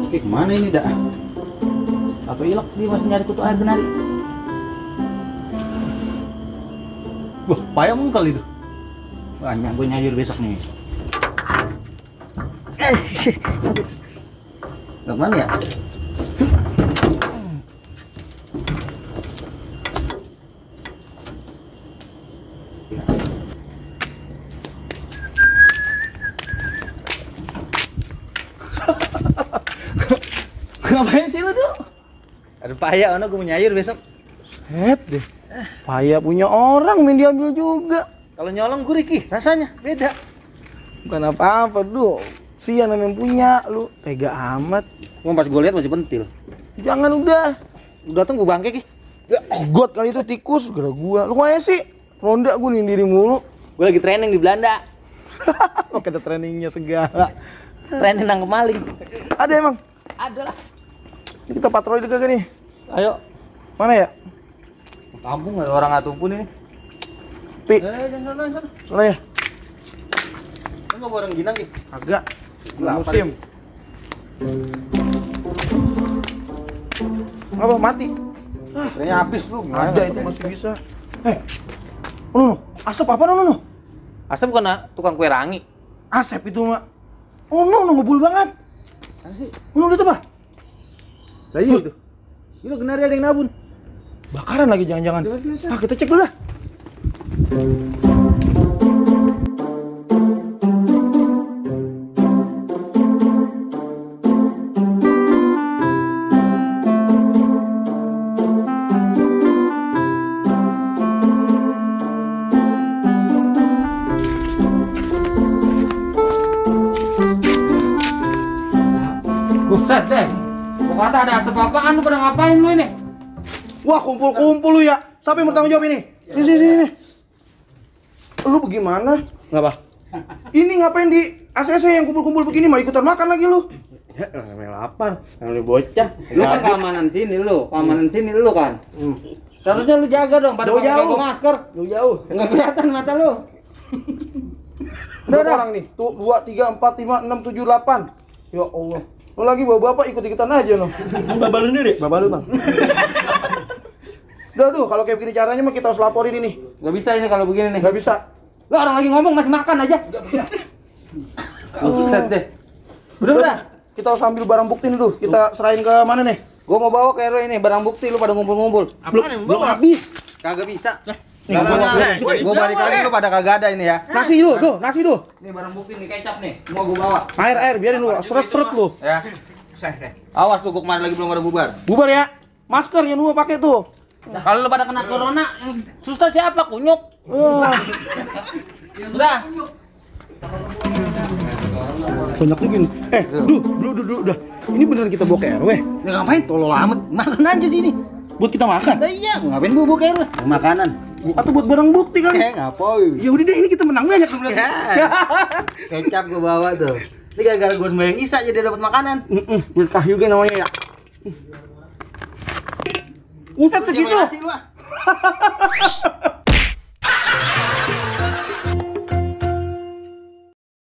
Oke, kemana ini dah? Atau ilok dia masih nyari kutu air benari? Wah, payah mengkal itu. Banyak gue nyayur besok nih. Kemana ya? Ngapain sih lu, Duk? Ada payah, gue mau nyayur besok. Set deh. Payah punya orang main diambil juga. Kalau nyolong gurih Ki, rasanya beda. Bukan apa-apa, Duk. Sian yang punya lu. Tega amat. Cuma pas gue lihat masih pentil. Jangan udah. Udah tunggu bangke Ki. God kali itu tikus gara gua. Lu kayaknya sih ronda gua nyindirin mulu. Gue lagi training di Belanda. Oke, ada trainingnya segala. Training nangkep maling. Ada emang? Ada lah. Ini kita patroli kagak nih? Ayo. Mana ya? Kampung ada orang atuh pun ini. Pi. Jangan sana. Sana ya? Lu enggak bareng ginang Ki? Agak. Lapar. Musim. Apa mati? Kayaknya habis lu. Gimana? Ada itu masih bisa. No. Asap apa no? Asap bukan tukang kue rangi. Asap itu mah. Oh no, ngebul banget. Mana sih? No, lihat apa? Lah iya itu. Ini kenari ada yang nabun. Bakaran lagi jangan-jangan. Ah, kita cek dulu dah. Buset deh. Gua kata ada asap apaan, lu pada ngapain lu ini? Wah, kumpul-kumpul lu ya. Siapa yang bertanggung jawab ini? Sini. Lu bagaimana? Ngapa? Ini ngapain di ACC yang kumpul-kumpul begini? Mau ikutan makan lagi lu? Ya, namanya lapar. Namanya bocah. Lu kan keamanan sini lu kan. Seharusnya lu jaga dong pada pakai masker. Jauh-jauh. Enggak kelihatan mata lu. Berapa orang nih? Tuh, 2, 3, 4, 5, 6, 7, 8. Ya Allah. Lu lagi bawa bapak ikut-ikutan aja lo. Babalu nih, Dek. Bapak lu, Bang. Duh, kalau kayak begini caranya mah kita harus laporin ini. Enggak bisa ini kalau begini nih. Nggak bisa. Lu orang lagi ngomong masih makan aja. Buset deh. Udah. Kita harus ambil barang bukti nih tuh. Kita serahin ke mana nih? Gua mau bawa ke RW ini barang bukti lu pada ngumpul-ngumpul. Belum habis. Kagak bisa. Nih, Gua balik lagi lu pada kagak ada ini ya. nasi tuh, nasi tuh. Ini barang bukti nih kecap nih. Semua gua bawa. Air, biarin lu. Seret-seret lu. Ya. Awas tuh, gua kemarin lagi belum ada bubar. Bubar ya. Masker yang lu pakai tuh. Kalau lu pada kena corona, yang susah siapa? Kunyuk. Sudah. Banyak juga nih. Duh. Ini beneran kita bawa ke RW? Ya ngapain tolol amat? Makan aja sini. Buat kita makan? Lah iya, ngapain bawa kayak lu? Makanan. Atau buat barang bukti kali? Ngapain? Ya udah deh, ini kita menang banyak dong. Kecap gua bawa tuh. Ini gara-gara gua sembahyang Isya jadi dapat makanan. Berkah juga namanya ya. Ustaz segitu. Terima kasih lu.